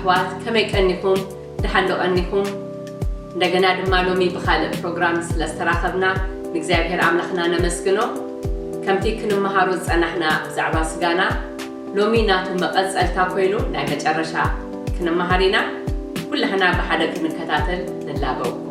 ኣሕዋት፣ ከመይ ቀኒኹም? ደሓን ዶ ቀኒኹም? እንደገና ድማ ሎሚ ብኻልእ ፕሮግራም ስለ ዝተራኸብና ንእግዚኣብሔር ኣምላኽና ነመስግኖ። ከምቲ ክንመሃሮ ዝጸናሕና ብዛዕባ ስጋና፣ ሎሚ ናቱ መቐጸልታ ኮይኑ ናይ መጨረሻ ክንመሃር ኢና። ኩላህና ብሓደ ክንከታተል ንላበወኩም።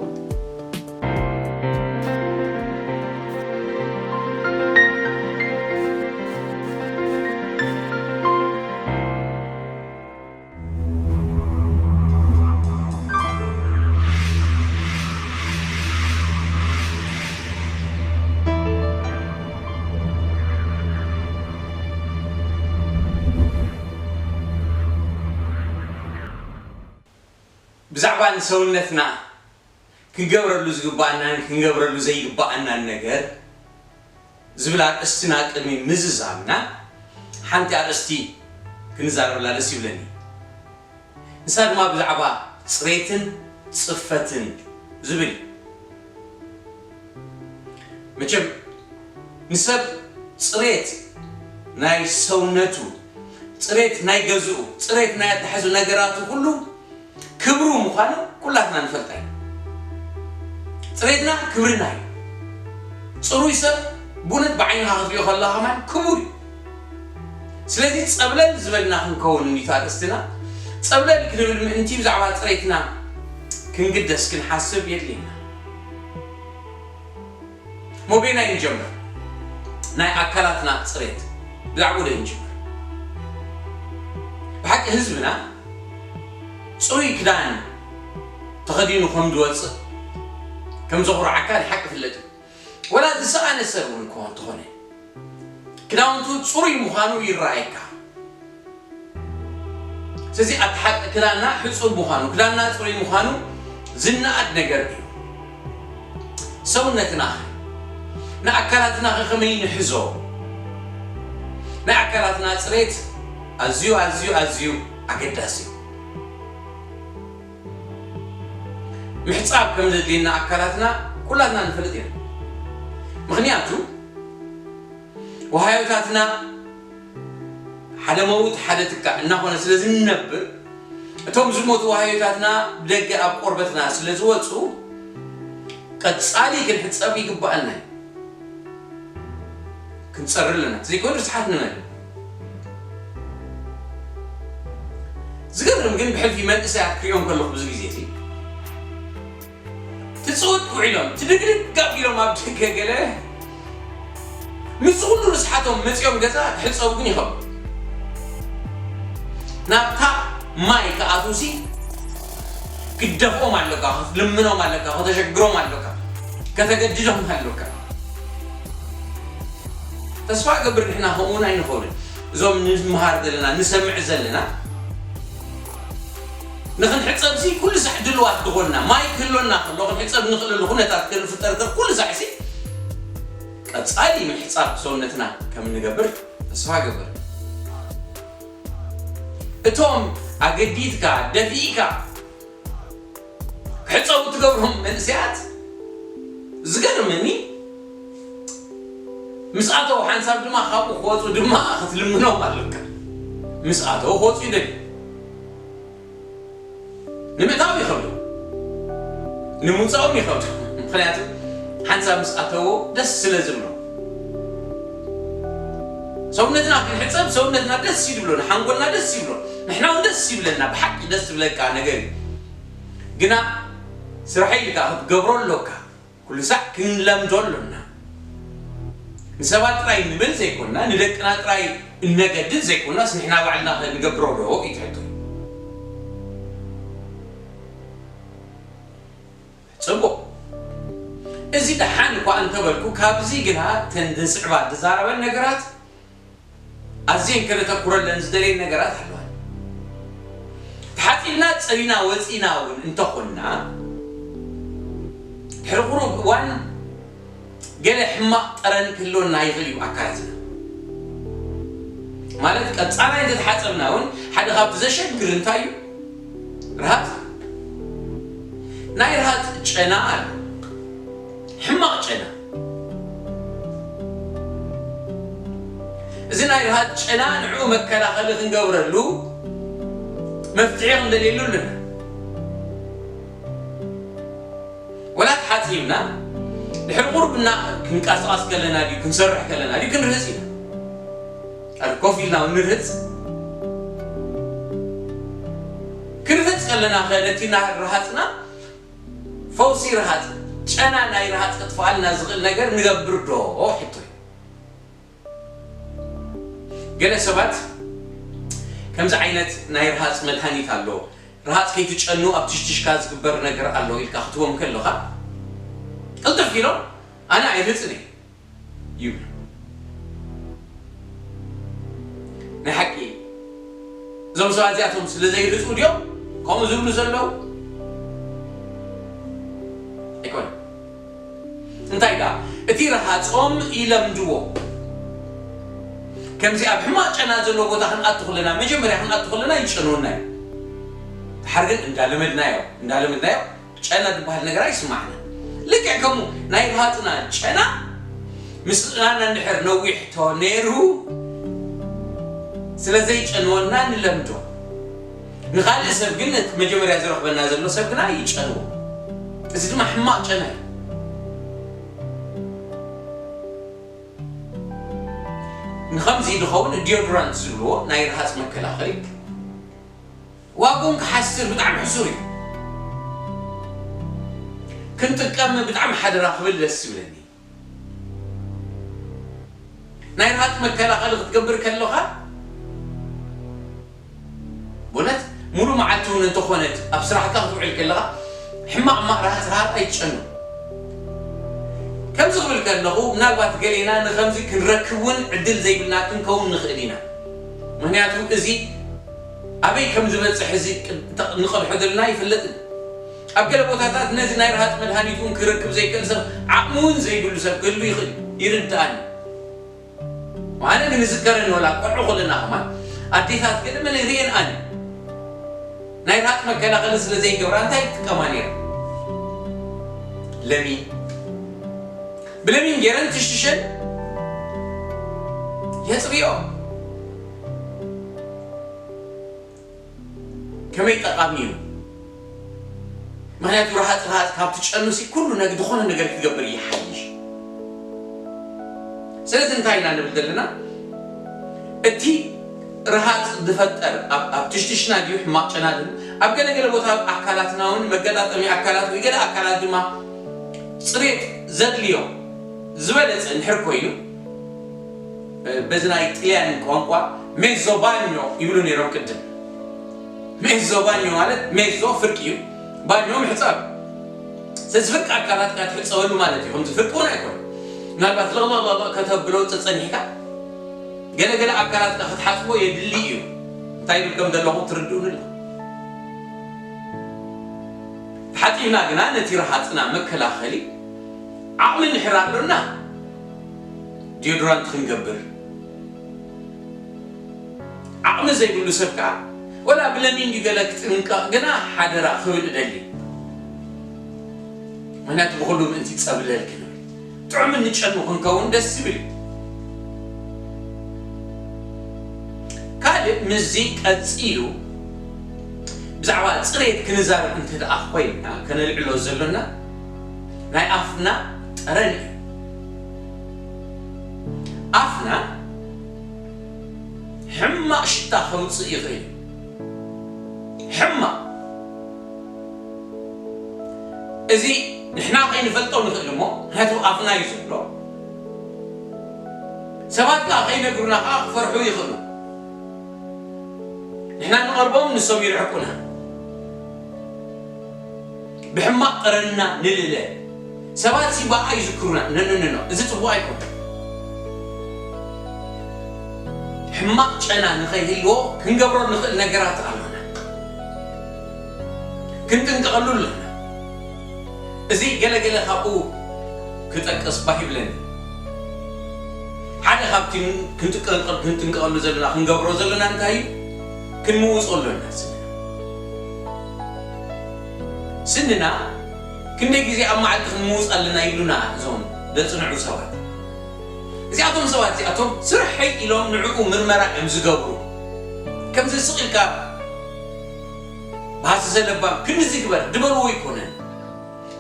ብዛዕባ ንሰውነትና ክንገብረሉ ዝግባኣናን ክንገብረሉ ዘይግባኣናን ነገር ዝብል ኣርእስትና ቅድሚ ምዝዛምና፣ ሓንቲ ኣርእስቲ ክንዛረብላ ደስ ይብለኒ። ንሳ ድማ ብዛዕባ ጽሬትን ጽፈትን ዝብል እዩ። መቸም ንሰብ ጽሬት ናይ ሰውነቱ፣ ጽሬት ናይ ገዝኡ፣ ጽሬት ናይ ኣተሓዙ ነገራቱ ኩሉ ክብሩ ምዃኑ ኩላትና ንፈልጣ ኢና። ጽሬትና ክብርና እዩ። ጽሩይ ሰብ ብእውነት ብዓይንኻ ክትሪኦ ከለኻ ከማን ክቡር እዩ። ስለዚ ጸብለል ዝበልና ክንከውን እንዲታ ኣርእስትና። ጸብለል ክንብል ምእንቲ ብዛዕባ ጽሬትና ክንግደስ ክንሓስብ የድልየና። ሞቤናይ ንጀምር። ናይ ኣካላትና ጽሬት ብዛዕባኡ ዶ ንጅምር? ብሓቂ ህዝብና ጽሩይ ክዳን ተኸዲኑ ከም ዝወጽእ፣ ከም ዘኹርዓካ ናይ ሓቂ ፍለጥ እዩ። ወላ ዝሰኣነ ሰብ እውን ክኾን ተኾነ፣ ክዳውንቱ ጽሩይ ምዃኑ ይረኣየካ። ስለዚ፣ ኣተሓ-፣ ክዳንና ሕጹብ ምዃኑ፣ ክዳንና ጽሩይ ምዃኑ ዝነኣድ ነገር እዩ። ሰውነትናኸ? ንኣካላትናኸ ከመይ ንሕዞ? ናይ ኣካላትና ጽሬት ኣዝዩ፣ ኣዝዩ፣ ኣዝዩ ኣገዳሲ እዩ። ምሕጻብ ከም ዘድልየና ኣካላትና ኩላትና ንፈልጥ ኢና። ምኽንያቱ፣ ወሃዮታትና ሓደ መውት ሓደ ትካእ እናኾነ ስለ ዝንነብር፣ እቶም ዝሞቱ ወሃዮታትና ብደገ ኣብ ቆርበትና ስለ ዝወጹ፣ ቀጻሊ ክንሕጸብ ይግባኣና እዩ። ክንጸሪ ኣለና። ዘይኮነ ርስሓት ንመን? ዝገርም ግን፣ ብሕልፊ መንእሰያት ክሪኦም ከለኹ ብዙ ግዜ እዚ ትጽውት ውዒሎም፣ ትድግድግ ኣቢሎም ኣብ ደገ ገለ፣ ምስ ኩሉ ርስሓቶም መጺኦም ገዛ ክሕጸቡ ግን ይኸብዱ። ናብታ ማይ ክኣትዉሲ ክትደፍኦም ኣለካ፣ ክትልምኖም ኣለካ፣ ከተሸግሮም ኣለካ፣ ከተገድዶም ኣለካ። ተስፋ እገብር ንሕና ከምኡ እውን ኣይንኸውንን። እዞም ንምሃር ዘለና፣ ንሰምዕ ዘለና፣ ንኽንሕጸብሲ ኩሉ ሳዕ ድልዋት ዝኾንና፣ ማይ ክህልወና ከሎ ክንሕጸብ ንኽእለሉ ኩነታት ክንፍጠር ከ-፣ ኩሉ ሳዕሲ ቀጻሊ ምሕጻብ ሰውነትና ከም እንገብር ተስፋ እገብር። እቶም ኣገዲድካ፣ ደፊእካ፣ ክሕጸቡ ትገብሮም መንእሰያት ዝገርመኒ፣ ምስ ኣተው ሓንሳብ ድማ ካብኡ ክወጹ ድማ ክትልምኖም ኣለካ። ምስ ኣተው ክወጹ ይደልዩ። ንምእታው ይኸብዶም፣ ንምውጻኦም ይኸብዶም። ምኽንያቱ ሓንሳብ ምስ ኣተዎ ደስ ስለ ዝብሎ። ሰውነትና ክንሕጸብ፣ ሰውነትና ደስ እዩ ዝብሎ፣ ንሓንጎልና ደስ ይብሎ፣ ንሕና እውን ደስ ይብለና። ብሓቂ ደስ ዝብለካ ነገር እዩ። ግና ስራሕ ኢልካ ክትገብሮ ኣሎካ። ኩሉ ሳዕ ክንለምዶ ኣሎና። ንሰባት ጥራይ ንብል ዘይኮንና፣ ንደቅና ጥራይ እነገድድ ዘይኮንናስ፣ ንሕና ባዕልና ኸ ንገብሮ ዶ እዩ እቲ ሕቶ። ጽቡቕ። እዚ ደሓን እኳ እንተበልኩ፣ ካብዚ ግና እተን ዝስዕባ ዝዛረበን ነገራት ኣዝየን ከነተኩረለን ዝደልየን ነገራት ኣለዋ። ተሓጺብና ጸሪና ወጺና እውን እንተኾንና፣ ድሕሪ ቁሩብ እዋን ገለ ሕማቕ ጠረን ክህልወና ይኽእል እዩ ኣካላትና። ማለት ቀጻላይ እንተተሓጸብና እውን ሓደ ካብቲ ዘሸግር እንታይ እዩ? ርሃጽ። ናይ ርሃጽ ጨና ኣሎ። ሕማቕ ጨና። እዚ ናይ ርሃጽ ጨና ንዕኡ መከላኸሊ ክንገብረሉ መፍትሒ ክንደልየሉ ኣለና። ወላ ተሓጺብና ድሕሪ ቁርብና ክንቀሳቐስ ከለና ድዩ ክንሰርሕ ከለና ድዩ ክንርህጽ ኢና። ኣብ ኮፍ ኢልና እውን ንርህጽ። ክንርህጽ ከለና ከ ነቲ ና- ረሃጽና ፈውሲ ረሃጽ፣ ጨና ናይ ረሃጽ ክጥፍኣልና ዝኽእል ነገር ንገብር ዶ? ሕቶ እዩ። ገለ ሰባት ከምዚ ዓይነት ናይ ረሃጽ መድሃኒት ኣሎ፣ ረሃጽ ከይትጨኑ ኣብ ትሽትሽካ ዝግበር ነገር ኣሎ ኢልካ ክትቦም ከለኻ ቅልጥፍ ኢሎም ኣነ ኣይርህጽን እየ ይብሉ። ናይ ሓቂ እዞም ሰባት እዚኣቶም ስለ ዘይርህጹ ድዮም ከምኡ ዝብሉ ዘለዉ? ኣይኮነን። እንታይ ደኣ እቲ ረሃጾም ይለምድዎ። ከምዚ ኣብ ሕማቕ ጨና ዘለዎ ቦታ ክንኣቱ ከለና መጀመርያ ክንኣቱ ከለና ይጨንወና እዩ። ድሓር ግን እንዳለመድናዮ እንዳለመድናዮ ጨና ዝበሃል ነገር ኣይስማዕና። ልክዕ ከምኡ ናይ ረሃጽና ጨና ምስና እንድሕር ነዊሕ ቶ ነይሩ ስለ ዘይጨንወና ንለምዶ። ንኻልእ ሰብ ግን እቲ መጀመርያ ዝረኽበና ዘሎ ሰብ ግና ይጨንዎ። እዚ ድማ ሕማቕ ጨና እዩ። ንኸምዚ ዝኸውን ዲዮድራንት ዝብልዎ ናይ ርሃፅ መከላኸሊ ዋግኡን ክሓስር ብጣዕሚ ሕሱር እዩ። ክንጥቀም ብጣዕሚ ሓደራ ክብል ደስ ይብለኒ። ናይ ርሃፅ መከላኸሊ ክትገብር ከለኻ ብእውነት ሙሉ መዓልቲ እውን እንተኾነት ኣብ ስራሕካ ክትውዕል ከለኻ ሕማቕ ማቕ ርሃፅ ርሃፅ ኣይትጨኑ። ከምዚ ክብል ከለኹ ምናልባት ገሌና ንኸምዚ ክንረክብ እውን ዕድል ዘይብልና ክንከውን ንኽእል ኢና። ምኽንያቱ እዚ ኣበይ ከም ዝበጽሕ እዚ ንቐድሖ ዘለና ኣይፍለጥን። ኣብ ገለ ቦታታት ነዚ ናይ ርሃጽ መድሃኒት እውን ክረክብ ዘይክእል ሰብ ዓቕሚ እውን ዘይብሉ ሰብ ክህሉ ይኽእል እዩ። ይርድኣኒ። ኣነ ግን ይዝከረኒ ወላ ቆልዑ ከለና ከማን ኣዴታት ገለ መለ ይርእየን ኣነ ናይ ርሃጽ መከላኸሊ ስለ ዘይገብራ እንታይ ይጥቀማ ነይረን? ለሚን ብለሚን ገይረን ትሽትሸን የጽርዮ። ከመይ ጠቓሚ እዩ? ምኽንያቱ ረሃጽ ረሃጽ ካብ ትጨኑሲ ኩሉ ነግ ዝኾነ ነገር ክትገብር ይሓይሽ። ስለዚ እንታይ ኢና ንብል ዘለና? እቲ ረሃጽ ዝፈጠር ኣብ ኣብ ትሽትሽና ድዩ ሕማቕ ጨና ድዩ ኣብ ገለገለ ቦታ ኣብ ኣካላትና እውን መገጣጠሚ ኣካላት ወይ ገለ ኣካላት ድማ ጽሬት ዘድልዮ ዝበለጸ እንድሕር ኮይኑ በዚ ናይ ጥልያን ቋንቋ ሜዞ ባኞ ይብሉ ነይሮም ቅድም። ሜዞ ባኞ ማለት ሜዞ ፍርቂ እዩ፣ ባኞ ምሕጻብ። ስለዚ ፍርቂ ኣካላትካ ትሕጸበሉ ማለት እዩ። ከምዚ ፍርቂ እውን ኣይኮነ ምናልባት ለቕለቕለቕ ከተብሎ ጸጸኒሕካ ገለገለ ኣካላትካ ክትሓጽቦ የድሊ እዩ። እንታይ ይብል ከም ዘለኹ ትርድኡኒ ኣለኹ። ተሓጺብና ግና ነቲ ረሃጽና መከላኸሊ ዓቕሚ እንድሕር ኣሎና ዲዮድራንት ክንገብር ዓቕሚ ዘይብሉ ሰብ ከኣ ወላ ብለሚን ድዩ ገለ ክጥንቀቕ ግና ሓደራ ክብል እደሊ። ምኽንያቱ ብኹሉ ምእንቲ ጸብለል ክንብል ጥዑም እንጨኑ ክንከውን ደስ ይብል። ካልእ ምስዚ ቀጺሉ ብዛዕባ ጽሬት ክንዛረብ እንተ ደኣ ኮይንና ከነልዕሎ ዘሎና ናይ ኣፍና ጠረን እዩ። ኣፍና ሕማቕ ሽታ ከውፅእ ይኽእል እዩ። ሕማቕ እዚ ንሕና ከይንፈልጦ ንኽእል እሞ ምክንያቱ ኣፍና እዩ ዘሎ። ሰባት ከዓ ከይነግሩና ከዓ ክፈርሑ ይኽእሉ። ንሕና ንቐርቦም ንሶም ይርሕቁና። ብሕማቕ ጠረንና ንልለ። ሰባት ሲ ብኣ ይዝክሩና። ነነነኖ እዚ ጽቡቕ ኣይኮነ። ሕማቕ ጨና ንኸይህልዎ ክንገብሮ ንኽእል ነገራት ኣሎና። ክንጥንቀቐሉ ኣለና። እዚ ገለገለ ካብኡ ክጠቅስ ባህ ይብለኒ። ሓደ ካብቲ ክንጥቀ- ክንጥንቀቐሉ ዘለና ክንገብሮ ዘለና እንታይ እዩ? ክንምውጾ ኣለና ስንና። ስንና ክንደይ ግዜ ኣብ መዓልቲ ክንምውፅ ኣለና ይብሉና እዞም ዘፅንዑ ሰባት። እዚኣቶም ሰባት እዚኣቶም ስርሐይ ኢሎም ንዕኡ ምርመራ እዮም ዝገብሩ። ከምዚ ስቕ ኢልካ ብሃሰሰ ለባም ክንድዚ ግበር ድበልዎ ኣይኮነን።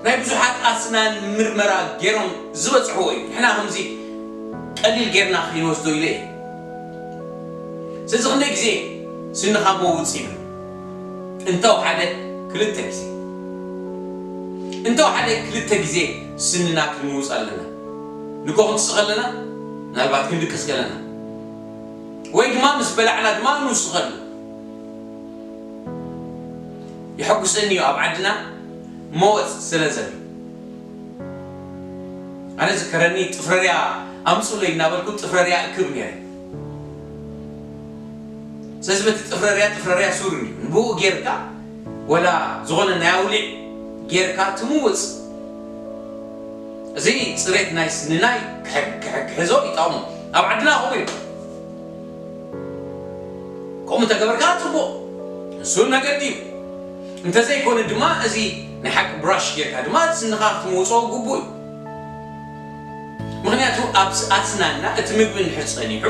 ናይ ብዙሓት ኣስናን ምርመራ ገይሮም ዝበጽሕዎ እዩ። ንሕና ከምዚ ቀሊል ጌርና ከይንወስዶ ኢለ እየ። ስለዚ ክንደይ ግዜ ስንኻ መውጽ ይብል? እንተወሓደ ክልተ ግዜ፣ እንተወሓደ ክልተ ግዜ ስንና ክንውጽ ኣለና። ንጎ ክንስእ ከለና፣ ምናልባት ክንድቅስ ከለና፣ ወይ ድማ ምስ በላዕና ድማ ንውስኸሉ። የሐጉሰኒ እዩ ኣብ ዓድና መወጽ ስለ ዘሎ። ኣነ ዝከረኒ ጥፍረርያ ኣምጹለይ እናበልኩ ጥፍረርያ እክብ ነይረ። ስለዚ በቲ ጥፍረርያ ጥፍረርያ ሱር እዩ ንብኡ ጌርካ ወላ ዝኾነ ናይ ኣውሊዕ ጌርካ ትምውጽ። እዚ ጽሬት ናይ ስንናይ ክሕግሕዞ ይጠቕሙ። ኣብ ዓድና ከምኡ እዩ። ከምኡ እንተገበርካ ጽቡቕ፣ ንሱ ነገር ድዩ? እንተዘይኮነ ድማ እዚ ናይ ሓቂ ብራሽ ጌርካ ድማ ስንኻ ክትምውጾ ግቡእ እዩ። ምኽንያቱ ኣብ ኣስናንና እቲ ምግቢ እንድሕር ጸኒሑ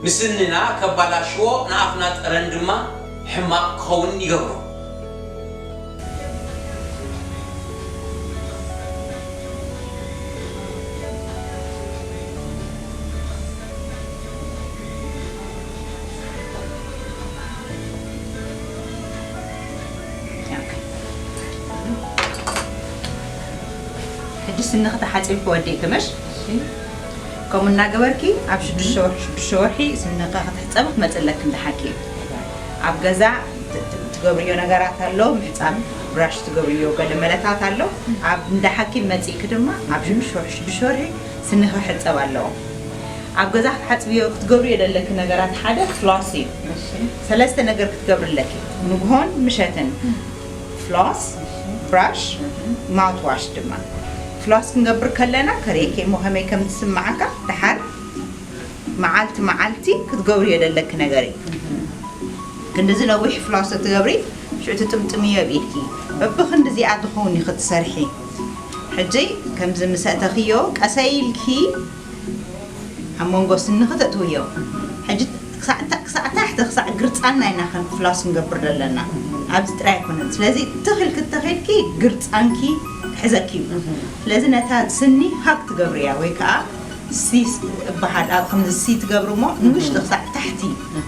ንስንና ከባላሽዎ ንኣፍና ጠረን ድማ ሕማቕ ክኸውን ይገብሮ። ሕጂ ስንኺ ተሓጺብኪ ወዲእኪ ምሽ? ከምኡ እናገበርኪ ኣብ ሽዱሽተ ወርሒ ሽዱሽተ ወርሒ ስንኺ ክትሕጸቢ ክትመጽእ ኣለኪ እንዳ ሓኪም። ኣብ ገዛ ት- ት- ትገብርዮ ነገራት ኣሎ፣ ምሕጻብ ብራሽ ትገብርዮ ገለ መለታት ኣሎ። ኣብ እንዳ ሓኪም መጺእኪ ድማ ኣብ ሽዱሽተ ወርሒ ሽዱሽተ ወርሒ ስንኺ ክሕጸብ ኣለዎ። ኣብ ገዛ ክትሓጽብዮ ክትገብርዮ ዘለኪ ነገራት ሓደ ፍሎስ እዩ። ሰለስተ ነገር ክትገብሪ ኣለኪ፣ ንግሆን ምሸትን። ፍሎስ፣ ብራሽ፣ ማውት ዋሽ ድማ። ፍሎስ ክንገብር ከለና ከርእየኪ እሞ ከመይ ከም ዝስምዓካ። ደሓር መዓልቲ መዓልቲ ክትገብርዮ ዘለኪ ነገር እዩ። ክንድዚ ነዊሕ ፍሎስ ትገብሪ፣ ሽዑ ትጥምጥምዮ ኣብ ኢድኪ። በብክንድዚኣ ትኸውን እዩ ክትሰርሒ። ሕጂ ከምዚ ምስ ኣእተኽዮ ቀሰይ ኢልኪ ኣብ መንጎ ስንኺ ተእትውዮ። ሕጂ ክሳዕ ታ- ክሳዕ ታሕቲ ክሳዕ ግርጻን ናይና ከም ፍላስ ክንገብር ዘለና። ኣብዚ ጥራይ ኣይኮነን። ስለዚ ትኽል ክተኺልኪ ግርጻንኪ ክሕዘኪ እዩ። ስለዚ ነታ ስኒ ሃግ ትገብርያ ወይ ከዓ ሲስ እበሃል ኣብ ከምዚ ሲ ትገብሪ እሞ ንውሽጢ ክሳዕ ታሕቲ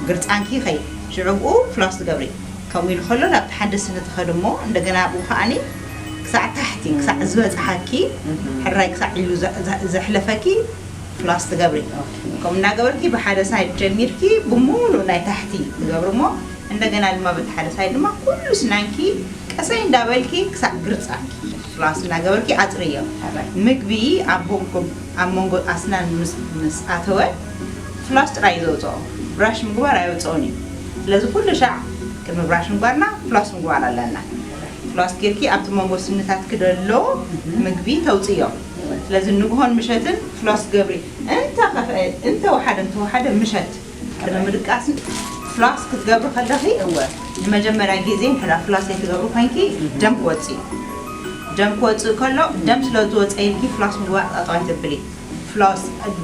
ግርጻንኪ ይኸይድ። ሽዑ ብኡ ፍላስ ትገብሪ። ከምኡ ኢሉ ከሎ ናብቲ ሓደ ስኒ ትኸድ እሞ እንደገና ኣብኡ ከዓኒ ክሳዕ ታሕቲ ክሳዕ ዝበጽሓኪ ሕራይ ክሳዕ ኢሉ ዘ- ዘ- ዘሕለፈኪ ፍላስ ትገብሪ። ከምኡ እናገበርኪ ብሓደ ሳይድ ጀሚርኪ ብሙሉእ ናይ ታሕቲ ትገብሪ እሞ እንደገና ድማ በቲ ሓደ ሳይድ ድማ ኩሉ ስናንኪ ቀሰይ እንዳበልኪ ክሳዕ ግርጻንኪ ፍላስ እናገበርኪ ኣጽርዮ። ሕራይ። ምግቢ ኣብ መንጎ ኣብ መንጎ ኣስናን ምስ ምስ ኣተወ ፍላስ ጥራይ እዩ ዘውፅኦ። ብራሽ ምግባር ኣይወፅኦን እዩ። ስለዚ ኩሉ ሻዕ ቅድሚ ብራሽ ምግባርና ፍላስ ምግባር ኣለና። ፍላስ ጌርኪ ኣብቲ መንጎ ስንታትኪ ዘሎ ምግቢ ተውፅዮ። ስለዚ ንግሆን ምሸትን ፍላስ ትገብሪ። እንተ ከፈ እንተ ወሓደ እንተ ወሓደ ምሸት ቅድሚ ምድቃስ ፍላስ ክትገብሪ ከለኺ እወ። ንመጀመርያ ግዜ እንድሕር ፍላስ ዘይትገብሪ ኮይንኪ ደም ክወፅእ እዩ። ደም ክወፅእ ከሎ ደም ስለ ዝወፀ ኢልኪ ፍላስ ምግባር ጠጠው ኣይተብሊ። ፍላስ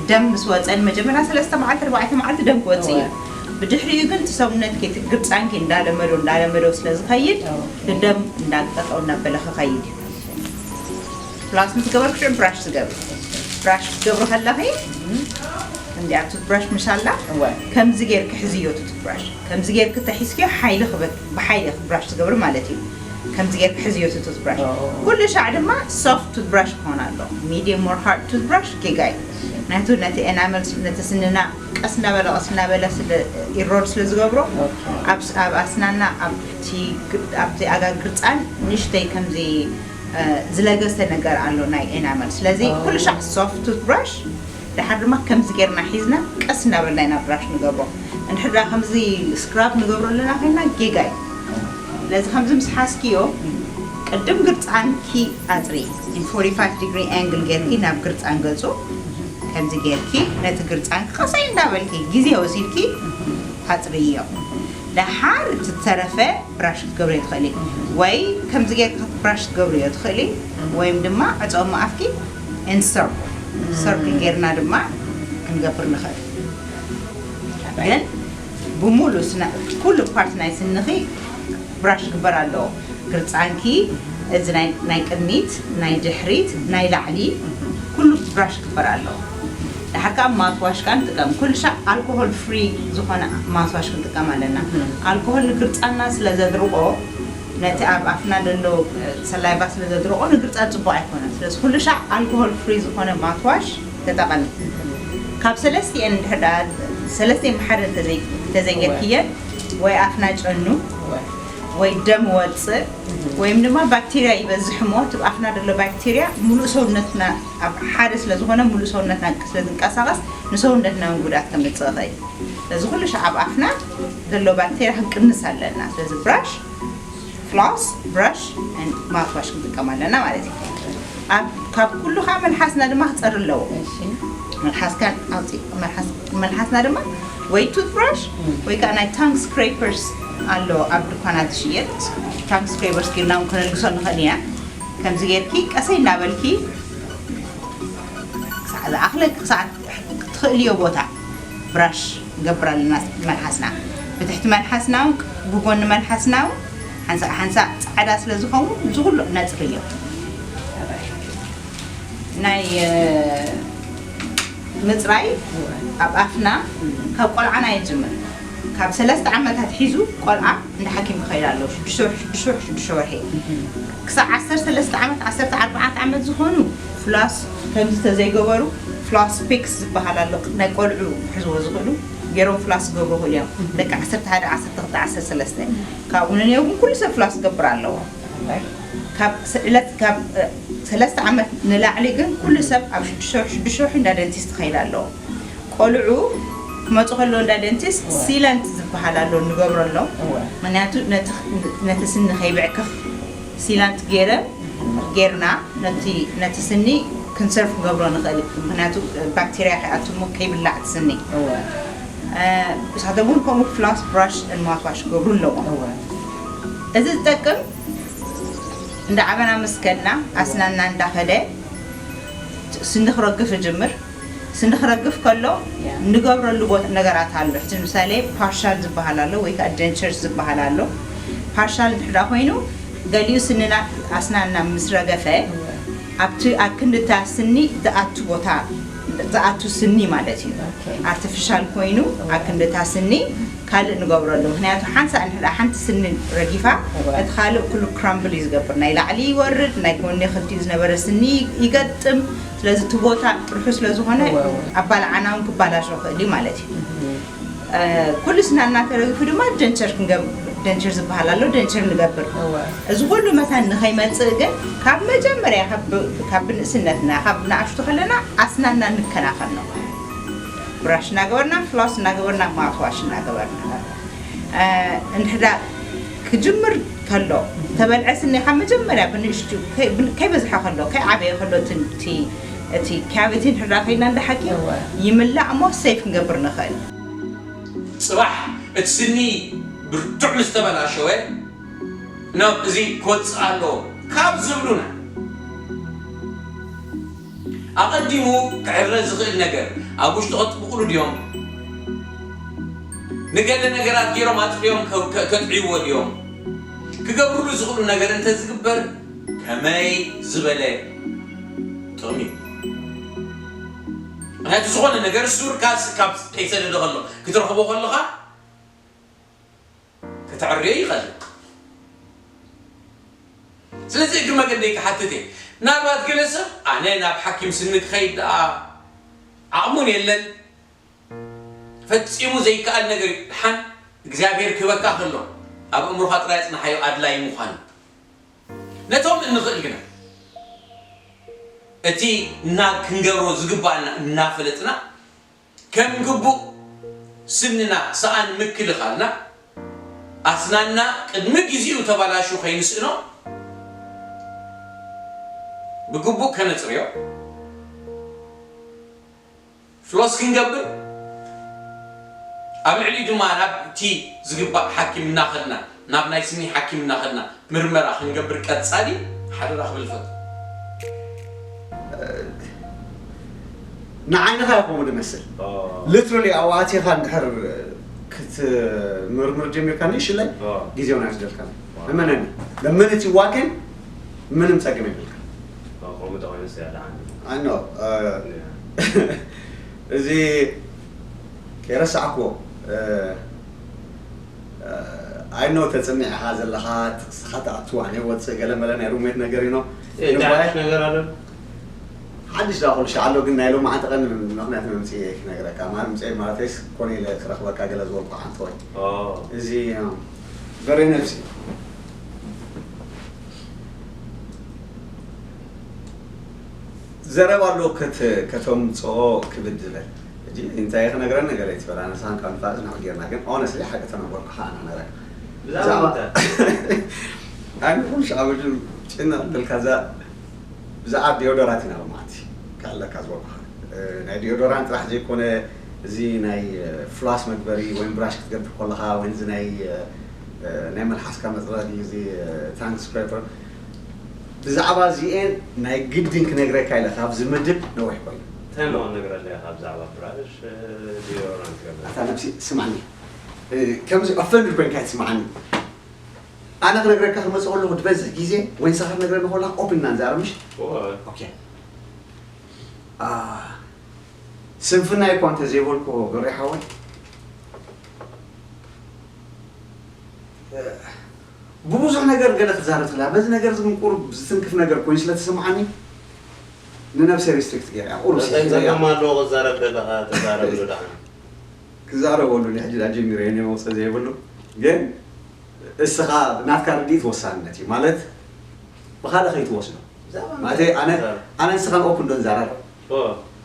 ደም ምስ ወፀ ንመጀመርያ ሰለስተ መዓልቲ ኣርባዕተ መዓልቲ ደም ክወፅእ እዩ። እወ። ብድሕሪኡ ግን እቲ ሰውነትኪ እቲ ግርፃንኪ እንዳለመዶ እንዳለመዶ ስለ ዝኸይድ ኦኬ። ደም እንዳጠጠው እናበለ ክኸይድ እዩ። ፕላስ ምስ ገበርክ ሽዑ ብራሽ ትገብሪ። ብራሽ ክትገብሪ ከለኺ እንዲኣ ቱት ብራሽ ምሽ ኣላ እወ። ከምዚ ጌርክ ሕዝዮ ቱት ብራሽ። ከምዚ ጌርክ ተሒዝክዮ ሓይሊ ክበክ ብሓይሊ ኢኺ ብራሽ ትገብሪ ማለት እዩ። ከምዚ ጌርክ ሕዝዮ ቱት ብራሽ። ኦ። ኩሉ ሻዕ ድማ ሶፍት ቱት ብራሽ ክኾን ኣሎ። ሚድየም ኦር ሃርድ ቱት ብራሽ ጌጋ እዩ። ናቱ ነቲ ኤናመል ነቲ ስንና ቀስ እናበለ ቀስ እናበለ ስለ ኢሮድ ስለ ዝገብሮ ኦኬ። ኣብ ስ- ኣብ ኣስናና ኣብቲ ግር- ኣብቲ ኣጋ ግርፃን ንእሽተይ ከምዚ እ፣ ዝለገሰ ነገር ኣሎ ናይ ኤናመል። ስለዚ ኦ። ኩሉ ሻዕ ሶፍት ቱት ብራሽ ድሓር ድማ ከምዚ ጌርና ሒዝና ቀስ እናበልና ኢና ብራሽ ንገብሮ። እንድሕር ደኣ ከምዚ ስክራብ ንገብሮ ኣለና ኮይንና ጌጋ እዩ። ስለዚ ከምዚ ምስ ሓዝክዮ ቅድም ግርፃንኪ ኣፅሪ። ፎርቲ ፋይቭ ዲግሪ ኣንግል ጌርኪ ናብ ግርፃን ገፁ ከምዚ ጌርኪ ነቲ ግርፃንኪ ቀሰይ እንዳበልኪ ግዜ ወሲድኪ ኣፅርዮ። ደሓር እቲ ዝተረፈ ብራሽ ክትገብርዮ ትኽእሊ። ወይ ከምዚ ጌርኪ ብራሽ ክትገብርዮ ትኽእሊ። ወይም ድማ ዕፀ እሞ ኣፍኪ ኢን ሰርክል ሰርክል ጌርና ድማ ክንገብር ንኽእል። ግን ብሙሉ ስና- ኩሉ ፓርት ናይ ስንኺ ብራሽ ክግበር ኣለዎ። ግርጻንኪ፣ እዚ ናይ ናይ ቅድሚት፣ ናይ ድሕሪት፣ ናይ ላዕሊ፣ ኩሉ ብራሽ ክግበር ኣለዎ። ድሓር ከኣ ማውትዋሽ ከኣ ንጥቀም። ኩሉ ሻዕ ኣልኮሆል ፍሪ ዝኾነ ማውትዋሽ ክንጥቀም ኣለና። ኣልኮሆል ንግርጻና ስለ ዘድርቆ፣ ነቲ ኣብ ኣፍና ዘሎ ሰላይቫ ስለ ዘድርቆ ንግርጻ ጽቡቕ ኣይኮነን። ስለዚ ኩሉ ሻዕ ኣልኮሆል ፍሪ ዝኾነ ማውትዋሽ ተጠቐሚ። ካብ ሰለስቲኤን እንድሕር ደኣ ሰለስቲኤን ብሓደ እንተዘይ እንተዘይጌርክየን ወይ ኣፍና ጨኑ ወይ ደም ወፅእ ወይም ድማ ባክቴርያ ይበዝሕ እሞ እቲ ኣፍና ዘሎ ባክቴርያ ሙሉእ ሰውነትና ኣብ ሓደ ስለ ዝኾነ ሙሉእ ሰውነትና ስለ ዝንቀሳቐስ ንሰውነትና እውን ጉድኣት ከምፅእ ይኽእል። ስለዚ ኩሉ ሻዕ ኣብ ኣፍና ዘሎ ባክቴርያ ክንቅንስ ኣለና። ስለዚ ብራሽ ፍላስ ብራሽ ማውትዋሽ ክንጥቀም ኣለና ማለት እዩ። ኣብ ካብ ኩሉ ከዓ መልሓስና ድማ ክፀሪ ኣለዎ። እሺ መልሓስካ ኣውፂ መልሓስ- መልሓስና ድማ ወይ ቱት ብራሽ ወይ ከዓ ናይ ታንግ ስክሬፐርስ ኣሎ ኣብ ድኳናት ዝሽየጥ። ታንግ ስክሬፐርስ ጌርና እውን ክነልግሶ ንኽእል ኢና። ከምዚ ጌርኪ ቀሰይ እናበልኪ ክሳዕ ዝኣኽለኪ ክሳዕ ትኽእልዮ ቦታ ብራሽ ንገብር ኣለና። መልሓስና ብትሕቲ መልሓስና እውን ብጎኒ መልሓስና እውን ሓንሳእ ሓንሳእ ፃዕዳ ስለ ዝኸውን እዚ ኩሉ ነፅርዮ። ናይ ምፅራይ ኣብ ኣፍና ካብ ቆልዓና ይጅምር። ካብ ሰለስተ ዓመታት ሒዙ ቆልዓ እንደ ሓኪም ክኸይድ ኣለዎ። ሽዱሽተ ወርሒ ሽዱሽተ ወርሒ ሽዱሽተ ወርሒ ክሳብ ዓሰርተ ሰለስተ ዓመት ዓሰርተ ኣርባዕተ ዓመት ዝኾኑ ፍላስ ከምዚ ተዘይገበሩ ፍላስ ፒክስ ዝበሃል ኣሎ። ናይ ቆልዑ ክሕዝዎ ዝኽእሉ ገይሮም ፍላስ ክገብሩ ይኽእሉ እዮም። ደቂ ዓሰርተ ሓደ ዓሰርተ ክልተ ዓሰርተ ሰለስተ ካብኡ ንንየው ግን ኩሉ ሰብ ፍላስ ክገብር ኣለዎ። ካብ ዕለት ካብ ሰለስተ ዓመት ንላዕሊ ግን ኩሉ ሰብ ኣብ ሽዱሽተ ሽዱሽተ ወርሒ እንዳ ደንቲስት ክኸይድ ኣለዎ። ቆልዑ ክመፁ ከለዉ እንዳ ደንቲስት ሲለንት ዝበሃል ኣሎ ንገብረሎም። ምክንያቱ ነቲ ስኒ ከይብዕክኽ ሲላንት ገይረ ጌርና ነቲ ነቲ ስኒ ክንሰርፍ ክንገብሮ ንኽእል። ምክንያቱ ባክቴርያ ከይኣቱ እሞ ከይብላዕ እቲ ስኒ። እሳቶም እውን ከምኡ ፍላስ ብራሽ ማውትዋሽ ክገብሩ ኣለዎም። እዚ ዝጠቅም እንዳ ዓበና ምስ ከድና ኣስናና እንዳኸደ ስኒ ክረግፍ ይጅምር። ስኒ ክረግፍ ከሎ ንገብረሉ ነገራት ኣሎ። ሕጂ ምሳሌ ፓርሻል ዝበሃል ኣሎ ወይ ከዓ ደንቸርስ ዝበሃል ኣሎ። ፓርሻል እንድሕዳ ኮይኑ ገሊኡ ስንና ኣስናና ምስ ረገፈ ኣብቲ ኣብ ክንድታ ስኒ ዝኣቱ ቦታ ዝኣቱ ስኒ ማለት እዩ። ኣርቲፊሻል ኮይኑ ኣብ ክንድታ ስኒ ካልእ ንገብረሉ። ምክንያቱ ሓንሳእ እንድሕዳ ሓንቲ ስኒ ረጊፋ እቲ ካልእ ኩሉ ክራምብል እዩ ዝገብር። ናይ ላዕሊ ይወርድ፣ ናይ ጎኒ ክልቲኡ ዝነበረ ስኒ ይገጥም። ስለዚ እቲ ቦታ ጥርሑ ስለ ዝኾነ ኣባላዓና እውን ክባላሾ ይኽእል እዩ ማለት እዩ። ኩሉ ስና እናተረግፉ ድማ ደንቸር ክንገብ ደንቸር ዝበሃል ኣሎ ደንቸር ንገብር። እዚ ኩሉ መታን ንኸይመፅእ ግን ካብ መጀመርያ ካብ ብንእስነትና ካብ ንኣሽቱ ከለና ኣስናና ንከናኸን ነው። ብራሽ እናገበርና ፍላስ እናገበርና ማውትዋሽ እናገበርና እንድሕዳ ክጅምር ከሎ ተበልዐ ስኒ ካብ መጀመርያ ብንእሽቱ ከይበዝሐ ከሎ ከይዓበየ ከሎ እቲ ካቪቲ እንድሕዳ ከይና እንዳ ሓኪም ይምላእ እሞ ሴፍ ክንገብር ንኽእል። ፅባሕ እቲ ስኒ ብርቱዕ ምስ ተበላሸወ ናብ እዚ ክወፅእ ኣለዎ ካብ ዝብሉና ኣቐዲሙ ክዕረ ዝኽእል ነገር ኣብ ውሽጢ ከጥብቑሉ ድዮም? ንገለ ነገራት ገይሮም ኣፅርዮም ከጥዕይዎ ድዮም? ክገብሩሉ ዝኽእሉ ነገር እንተዝግበር ከመይ ዝበለ ጥቕሚ እዩ። ምክንያቱ ዝኾነ ነገር ሱርካ ካብ ከይሰደደ ከሎ ክትረኽቦ ከለኻ ከተዕርዮ ይኸእል። ስለዚ እግሪ መገደይ ክሓትት እየ። ምናልባት ገለ ሰብ ኣነ ናብ ሓኪም ስኒ ክኸይድ ደኣ ዓቕሙን የለን ፈጺሙ ዘይከኣል ነገር እዩ። ድሓን እግዚኣብሔር ክህበካ ከሎ ኣብ እምሮኻ ጥራይ ኣጽንሓዮ ኣድላይ ምዃኑ። ነቶም እንኽእል ግና እቲ እና ክንገብሮ ዝግባኣና እናፈለጥና ከም ግቡእ ስንና ሰኣን ምክልኻልና ኣስናና ቅድሚ ግዚኡ ተባላሹ ከይንስእኖ ብግቡእ ከነፅርዮ ፍሎስ ክንገብር ኣብ ልዕሊኡ ድማ ናብ እቲ ዝግባእ ሓኪም እናኸድና ናብ ናይ ስኒ ሓኪም እናኸድና ምርመራ ክንገብር ቀፃሊ ሓደራ ክብል ፈቱ። ንዓይንኻ ይኸውን ይመስል። ሊትራሊ ኣብኡ ኣቲኻ እንድሕር ክትምርምር ጀሚርካ ንእሽለይ اه ግዜውን ኣይወስደልካን። እመነኒ፣ ለመነት ይዋክን ምንም ጸገም የብልካ። ከምኡ ተኾይኑስ ያለ ኣኖ እዚ ከይረሳዕክዎ ኣይኖ ተጽኒዕኻ ዘለኻ ጥቕስኻ ትኣቱ ኣነ ወፅእ ገለ መለ ናይ ሩሜት ነገር ኢኖ እንታይ ነገር ኣሎ ሓድሽ ዳ ኩሉ ሻዕ ኣሎ ግን ናይ ሎማዓንቲ ቀን ምክንያት መምፅእ ክነግረካ ማለት ምፅእ ማለተይስ ኮነ ኢለ ክረኽበካ ገለ ዝበልኩ ሓንቲ ወይ እዚ በሬ ነብሲ ዘረባ ኣሎ ከተምፅኦ ክብድ ዝበል ሕጂ እንታይ ክነግረን ነገር ኣይትበል ኣነሳን ካብ ንፋስ ንዑ ጌርና ግን ኦነስሊ ሓቂ ተነገርኩ ከዓ ንነግረካ ብዛዕባ ኣነ ኩሉ ሻዕ ብድም ጭና እንደልካ እዛ ብዛዕባ ዲዮዶራንት ኢና ሎማዓንቲ ክዕለካ ዝበልኩኻ ናይ ዲዮዶራንት ጥራሕ ዘይኮነ እዚ ናይ ፍላስ መግበሪ ወይ ብራሽ ክትገብር ከለኻ ወይ እዚ ናይ ናይ መልሓስካ መፅረጊ እዚ ታንክ ስክሬፐር ብዛዕባ እዚኤን ናይ ግድን ክነግረካ ኢለ ካብዚ ምድብ ነዊሕ ኮይኑ እንታይ መሆን ነገር ኣለካ ብዛዕባ ብራሽ ዲዮዶራንት ገብረ ኣታ ነብሲ ስማዕኒ ከምዚ ኦፈንድ ኮይንካ ትስማዕኒ ኣነ ክነግረካ ክመፅእ ከለኹ ዝበዝሕ ግዜ ወይ ንስኻ ክነግረኒ ከላ ኦፕን ኢና ንዛረብ ምሽ ኦኬ ስንፍና እኳ እንተዘይበልኩ በሬ ሓወይ ብብዙሕ ነገር ገለ ክትዛረብ ትኽእል በዚ ነገር እዚ ምቁር ዝትንክፍ ነገር ኮይኑ ስለ ተሰምዓኒ ንነብሰይ ሪስትሪክት ገይረ ቁሩብ ጸገም ኣለዎ ክዛረብ ዘለኻ ተዛረብ ዶ ደኣ ክዛረበሉ ንሕጂ ዳ ጀሚረ እየ መውፅእ ዘይብሉ ግን እስኻ ናትካ ርድኢት ወሳንነት እዩ ማለት ብኻልእ ከይትወስዶ ማለት ኣነ ኣነ ንስኻን ኦፕን ዶ ንዛረብ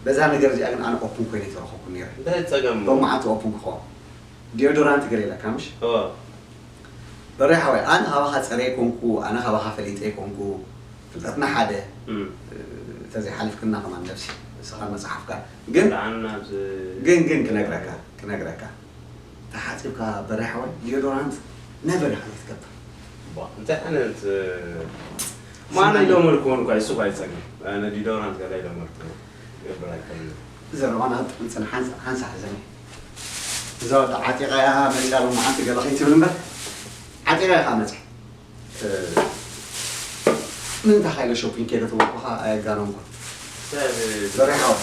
በዛ ነገር እዚኣ ግን ኣነ ኦፕን ኮይነ ተረኸብኩ ነይረ እንታይ ጸገም ሎማዓንቲ ኦፕን ክኸውን ዲዮዶራንት ገለ ኢለካ ምሽ በሬ ሓወይ ኣነ ካባኻ ፀረ ኣይኮንኩ ኣነ ካባኻ ፈሊጠ ኣይኮንኩ ፍልጠትና ሓደ ተዘይሓልፍክና ከማን ነብሲ እስኻን መፅሓፍካ ግን ግን ግን ክነግረካ ክነግረካ ተሓፂብካ በሬ ሓወይ ዲዮዶራንት ነበር ኢኻ ዘይትገብር እንታይ ዓይነት ማን ኢሎም ልክውን እኳ ይሱ ኣይፀግም ኣነ ዲዶራንት ገለ ኢሎም ልክውን ገብር ኣይከልን ዘረባና ጥንፅን ሓንሳሕ ዘኒ እዛ ወዲ ዓጢቓያ መፂኣ ሎማዓንቲ ገለ ከይትብል እምበር ዓጢቓ ኢኻ መፂ ምንታይ ካይለ ሾፒንግ ከይደ ተበልኩኻ ኣየጋነንኩን በሪሓው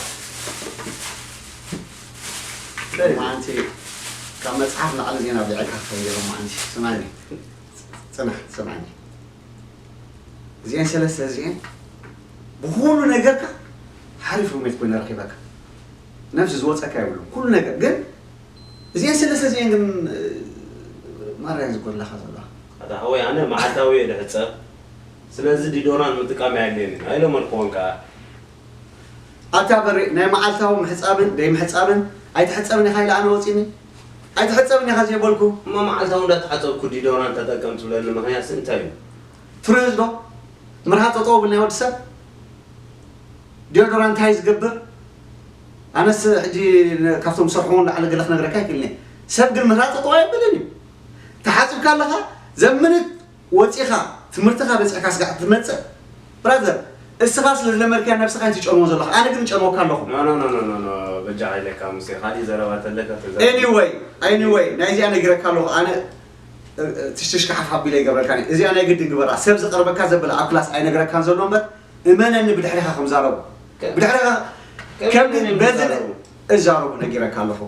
ሎማዓንቲ ካብ መፅሓፍ ንዓሊ ዜና ብልዕካ ክኸይደ ሎማዓንቲ ስማኒ ፅናሕ ስማኒ እዚአን ሰለስተ እዚአን ብኩሉ ነገርካ ሓሪፍ ሩሜት ኮይነ ረኪበካ ነብሲ ዝወፀካ የብሉ ኩሉ ነገር ግን እዚአን ሰለስተ እዚአን ግን ማርያ ዝጎድለካ ዘለዋ ኣታ ሓወይ ኣነ መዓልታዊ እየ ድሕፀብ ስለዚ ዲዶራን ምጥቃም ኣየድልየኒ ኣይለመድክዎን ከዓ ኣታ በሬ ናይ መዓልታዊ ምሕፃብን ደይ ምሕፃብን ኣይትሕፀብን ኢኻ ኢለ ኣነ ወፂኒ ኣይትሕፀብን ኢኻ ዘይበልኩ እሞ መዓልታዊ እንዳተሓፀብኩ ዲዶራን ተጠቀም ትብለኒ ምክንያት እንታይ እዩ ትርህዝ ዶ ምርሃ ጠጠው ብል ናይ ወዲ ሰብ ዲዮዶራንት እንታይ ዝገብር ኣነስ ሕጂ ካብቶም ዝሰርሕዎ ንላዕሊ ገለ ክነግረካ ይክእልኒ ሰብ ግን ምህራፅ ጠጠው ኣይብልን እዩ ተሓፅብካ ኣለኻ ዘምንት ወፂኻ ትምህርትኻ በፂሕካ ስጋዕ ትመፅእ ብራዘር እስኻ ስለ ዝለመድካያ ነብስኻ እዩ ትጨንዎ ዘለኻ ኣነ ግን እጨንወካ ኣለኹ በጃ ኢለካ ሙሴ ካሊእ ዘረባ ተለካ anyway anyway ናይዚኣ ነጊረካ ኣለኹ ኣነ ትሽትሽ ክሓፍ ኣቢለ ይገብረልካ እዚኣ ናይ ግድን ግበራ ሰብ ዝቐርበካ ዘበለ ኣብ ክላስ ኣይነግረካን ዘሎ እምበር እመነኒ ብድሕሪኻ ከምዛረቡ ብድሕሪኻ ከም በዚ እዛረቡ ነጊረካ ኣለኹ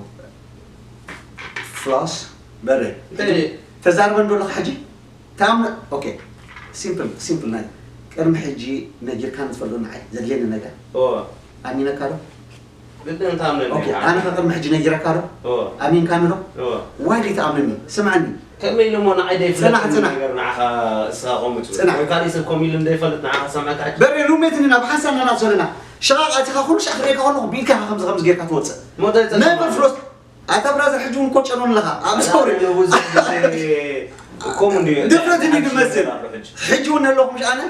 ፍላስ በረ ተዛርበ እንዶ ኣለኻ ሕጂ ታም ኦኬ ሲምፕል ሲምፕል ናይ ቅድሚ ሕጂ ነጊርካ ንትፈልጦ ንዓይ ዘድልየኒ ነገር ኣሚነካ ዶ ግድን ታምነኒ ኣነ ከቅድሚ ሕጂ ነጊረካ ዶ ኣሚንካኒ ዶ ዋይ ደይትኣምነኒ ስምዓኒ ከመይ ኢሉ እሞ ንዓይ ጽናሕ፣ ጽናሕ። ነገር ንዓኻ እስኻ ከምኡ ትብል ጽናሕ። ወይ ካሊእ ሰብ ከምኡ ኢሉ እንደይፈልጥ ንዓኻ ሰምዐካ ሕጂ በሬ ሉሜት ኒና ብሓንሳብ ናና ዘለና ሽቓቕ ኣቲኻ ኩሉ ሻዕ ክርእየካ ከለኹ ቢልካ ኢኻ ከምዚ ከምዚ ጌርካ ትወፅእ ሞ እንታይ ጸገም ነበር ኣሎ? ፍሎስ ኣታ ብራዘር ሕጂ እውን እኮ ጨኖ ኣለኻ ኣብ ሰውሪ ብዙሕ ግዜ ከምኡ እንድዩ ድፍረት እንድዩ ዝመስል ኣሎ ሕጂ ሕጂ እውን ኣለኹ ምሽ ኣነ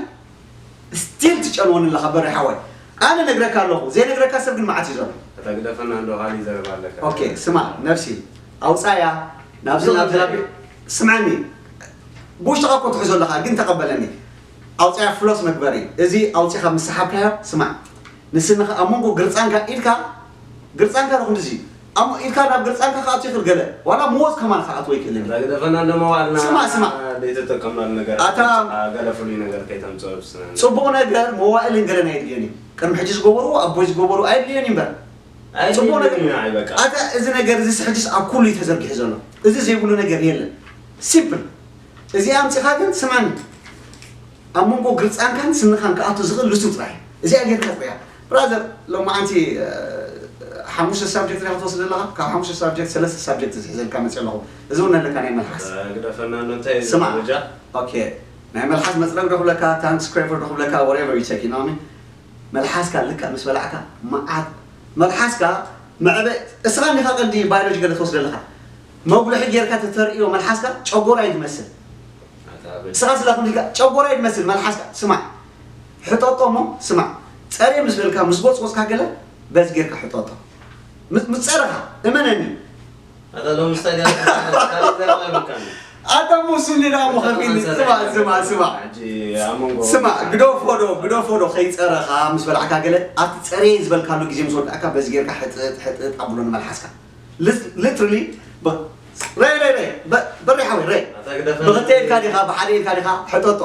ስቲል ትጨንወኒ ኣለኻ በሬ ሓወይ ኣነ ነግረካ ኣለኹ ዘይነግረካ ሰብ ግን መዓት እዩ ዘሎ እታ ግደፈና እንዶ ካሊእ ዘረባ ኣለካ ኦኬ ስማ ነብሲ ኣውፃያ ናብዚ ናብዚ ናብዚ ስምዐኒ ብውሽጥኻ እኮ ትሕዞ ኣለኻ ግን ተቐበለኒ ኣውፃያ ፍሎስ መግበሪ እዚ ኣውፂኻ ምስ ሰሓብካዮ ስማዕ ንስንኻ ኣብ መንጎ ግርፃንካ ኢድካ ግርፃንካ ዶ ክንድዚ ኣሞ ኢልካ ናብ ግርጻንካ ክኣቱ ይኽእል ገለ ዋላ መወዝ ከማን ክኣትዎ ይክእልን እዩ። ዳግደፈና እንደ መዋልና ስማ፣ ስማ። ዘይተጠቀምናሉ ነገር ኣታ- ገለ ፍሉይ ነገር ከይተምፅኦ ብስነ ጽቡቕ ነገር መዋእልን ገለን ኣየድልዮን እዩ። ቅድሚ ሕጂ ዝገበርዎ ኣቦይ ዝገበሩ ኣየድልዮን እዩ እምበር ጽቡቕ ነገር ኣይበቃ ኣታ እዚ ነገር እዚ ሕጂስ ኣብ ኩሉ እዩ ተዘርጊሑ ዘሎ። እዚ ዘይብሉ ነገር የለን። ሲምፕል። እዚ ኣምፂኻ ግን ስማኒ ኣብ መንጎ ግርፃንካን ስንኻን ክኣቱ ዝኽእል ልሱ ጥራይ እዚኣ ጌርካ ጥሪያ ብራዘር። ሎማዓንቲ ሓሙሽተ ሳብጀክት ዲኻ ትወስድ ዘለኻ? ካብ ሓሙሽተ ሳብጀክት ሰለስተ ሳብጀክት ዝሕዘልካ መፅእ ኣለኹ። እዚ እውን ኣለካ ናይ መልሓስ ግደፈና እንዶ እንታይ ስማ። ደረጃ ኦኬ ናይ መልሓስ መፅረብ ዶ ክብለካ ታንክስ ክሬቨር ዶ ክብለካ ወሬቨር ዩ ቴክ ኖሚ። መልሓስካ ልክዕ ምስ በላዕካ መዓት መልሓስካ መዕበ እስኻ እንዲኻ ቀንዲ ባዮሎጂ ገለ ትወስድ ኣለኻ። መጉልሒ ጌርካ ተተርእዮ መልሓስካ ጨጎራ እዩ ዝመስል። እስኻ ስለ ክንዲልካ ጨጎራ እዩ ዝመስል መልሓስካ። ስማዕ ሕጠጦ እሞ ስማዕ ፀርየ ምስ በልካ ምስ ጎፅጎፅካ ገለ በዚ ጌርካ ሕጠጦ። ምስ ምስ ፀረኻ እመነኒ። ኣታ ሎምስ እንታይ ገለ ካልእ ዘረባ የብልካን። ኣታ ሙሱኒ ዳ እሞ ከፊኒ ስማዕ ስማዕ ስማዕ ሕጂ ኣብ መንጎ ስማዕ ግደፎ ዶ ግደፎ ዶ ከይፀረኻ ምስ በላዕካ ገለ ኣብቲ ፀርየ ዝበልካሉ ግዜ ምስ ወዳእካ በዚ ጌርካ ሕጥጥ ሕጥጥ ኣብሎ ንመልሓስካ። ሊትራሊ ረይ ረይ ረይ በሪ ሓወይ ረይ ኣታ ግደፈ ብክልተ ኢድካ ዲኻ ብሓደ ኢድካ ዲኻ ሕጠጦ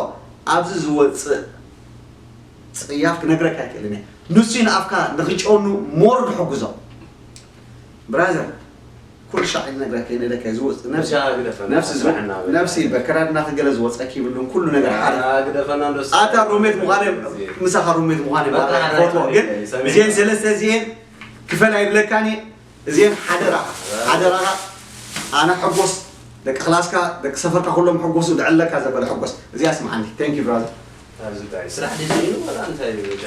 ኣብዚ ዝወፅእ ፅያፍ ክነግረካ ኣይክእልን እየ። ንሱ ንኣፍካ ንኽጨኑ ሞር ንሕግዞ ብራዘር። ኩሉ ሻዕ ይነግረካ ይነግረካ ዝወፅ ነብሲ ብቻ ግደፈና ነብሲ ዝወ- ስራሕና በቃ። ነብሲ በከራድና ክገለ ዝወፀኪ ይብሉን ኩሉ ነገር ሓደ ኣታ ግደፈና እንዶ ኣታ ሩሜት ምዃነ ምሳኻ ሩሜት ምዃነ በቃ ባላ ሓደ ፎቶ ሓደ ግን ሰሚዕና። እዚአን ሰለስተ እዚአን ክፈል ኣይብለካን እየ። እዚአን ሓደራ ሓደራኻ ኣነ ሕጎስ ደቂ ክላስካ ደቂ ሰፈርካ ኩሎም ሕጎሱ ልዕለካ ዘበለ ሕጎስ እዚኣ ስምዓኒ። Thank you brother። ኣብዚ እንታይ ስራሕ ድዩ ዘይኑ ወላ እንታይ እዩ በቃ።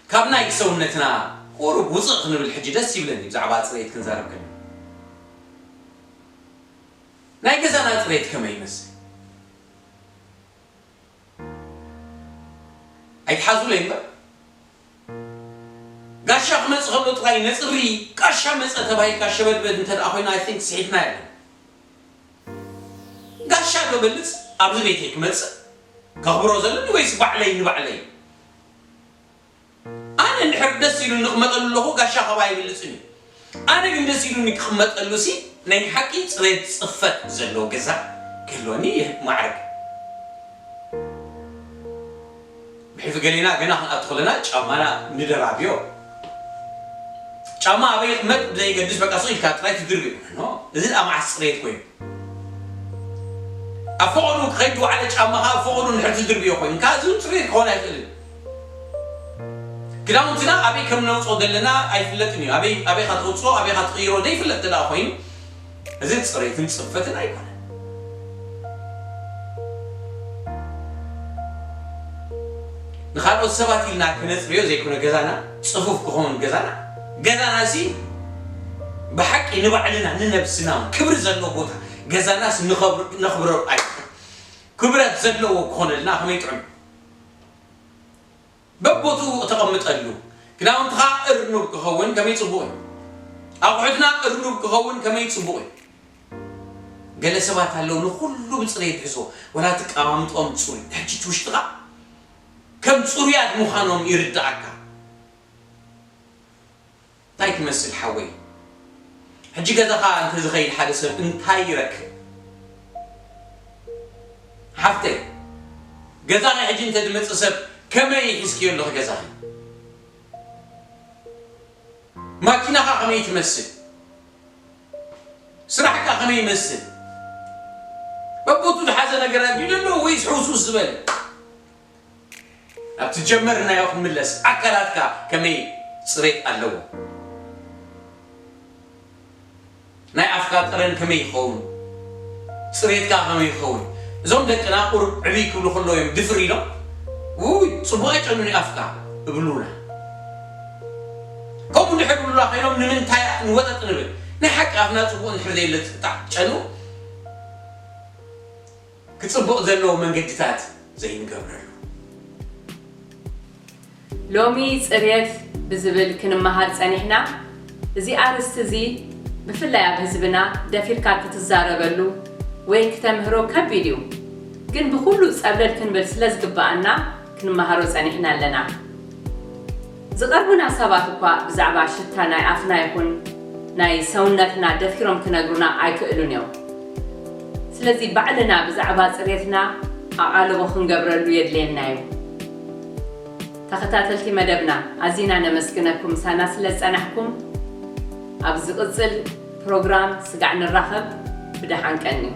ካብ ናይ ሰውነትና ቁሩብ ውፅእ ክንብል ሕጂ ደስ ይብለኒ ብዛዕባ ፅሬት ክንዛረብ ከለና ናይ ገዛና ፅሬት ከመይ ይመስል ኣይትሓዙለይ እምበር ጋሻ ክመፅ ከሎ ጥራይ ነፅሪ ጋሻ መፀ ተባሂልካ ሸበድበድ እንተ ደኣ ኮይኑ I think ስሒትና ያለን ጋሻ ዶ በልፅ ኣብዚ ቤተይ ክመፅእ ከኽብሮ ዘለኒ ወይስ ባዕለይ ንባዕለይ ኣነ እንድሕር ደስ ኢሉኒ ክቕመጠሉ ኣለኹ ጋሻ ካብ ኣይብልፅን እዩ ኣነ ግን ደስ ኢሉኒ ክቕመጠሉ ሲ ናይ ሓቂ ፅሬት ፅፈት ዘለዎ ገዛ ክህልወኒ ማዕርግ ብሕልፊ ገሌና ገና ክንኣቱ ከለና ጫማና ንደራብዮ ጫማ ኣበይ ይቕመጥ ብዘይገድስ በቃ ሱቕ ኢልካ ጥራይ ትድርብዮ ኖ እዚ ደኣ መዓስ ፅሬት ኮይኑ ኣብ ፈቐዱ ክኸይድ ዝወዓለ ጫማኻ ኣብ ፈቐዱ እንድሕር ትድርብዮ ኮይኑ ከዓ እዚ እውን ፅሬት ክኾን ኣይኽእልን ክዳውንትና ኣበይ ከም ነውፅኦ ዘለና ኣይፍለጥን እዩ ኣበይ ኣበይካ ተውፅኦ ኣበይካ ትቕይሮ ዘይፍለጥ እንተ ኮይኑ እዚ ፅሬትን ፅፈትን ኣይኮነን ንካልኦት ሰባት ኢልና ክነፅርዮ ዘይኮነ ገዛና ፅፉፍ ክኸውን ገዛና ገዛና ሲ ብሓቂ ንባዕልና ንነብስና ክብሪ ዘለዎ ቦታ ገዛናስ ነኽብሮ ኣይ ክብረት ዘለዎ ክኾነልና ከመይ ጥዑም በቦትኡ ተቐምጠሉ ክዳውንትኻ እርኑብ ክኸውን ከመይ ፅቡቕ እዩ ኣቑሑትና እርኑብ ክኸውን ከመይ ፅቡቕ እዩ ገለ ሰባት ኣለዉ ንኹሉ ብፅሬት ይሕዝዎ ወላ ትቀማምጦም ፅሩይ ሕጂ ትውሽጥኻ ከም ፅሩያት ምዃኖም ይርድኣካ እንታይ ትመስል ሓወይ ሕጂ ገዛኻ እንተዝኸይድ ሓደ ሰብ እንታይ ይረክብ ሓፍተይ ገዛኺ ሕጂ እንተዝመፅእ ሰብ ከመይ ሒዝክዮ ኣለኺ ገዛኺ ማኪናኻ ከመይ ትመስል ስራሕካ ከመይ ይመስል በቦቱ ዝሓዘ ነገር ኣቢሉ ኣሎ ወይስ ሕውስውስ ዝበለ ኣብቲ ጀመርናዮ ክንምለስ ኣካላትካ ከመይ ፅሬት ኣለዎ ናይ ኣፍካ ጠረን ከመይ ይኸውን ፅሬትካ ከመይ ይኸውን እዞም ደቅና ቁሩብ ዕብይ ክብሉ ከለዉ እዮም ድፍር ኢሎም ውይ ፅቡቕ ኣይጨኑን ኣፍካ እብሉና ከምኡ እንድሕር ብሉና ኮይኖም ንምንታይ ንወጠጥ ንብል ናይ ሓቂ ኣፍና ፅቡቕ እንድሕር ዘየለ ጣዕ ጨኑ ክፅቡቕ ዘለዎ መንገድታት ዘይንገብረሉ ሎሚ ፅርየት ብዝብል ክንመሃር ፀኒሕና። እዚ ኣርእስቲ እዚ ብፍላይ ኣብ ህዝብና ደፊርካ ክትዛረበሉ ወይ ክተምህሮ ከቢድ እዩ። ግን ብኹሉ ፀብለል ክንብል ስለ ዝግበኣና ክንመሃሮ ፀኒሕና ኣለና። ዝቐርቡና ሰባት እኳ ብዛዕባ ሽታ ናይ ኣፍና ይኹን ናይ ሰውነትና ደፊሮም ክነግሩና ኣይክእሉን እዮም። ስለዚ ባዕልና ብዛዕባ ጽሬትና ኣቓልቦ ክንገብረሉ የድልየና እዩ። ተኸታተልቲ መደብና፣ ኣዚና ነመስግነኩም ምሳና ስለ ዝጸናሕኩም። ኣብ ዝቕጽል ፕሮግራም ስጋዕ ንራኸብ። ብደሓን ቀንዩ።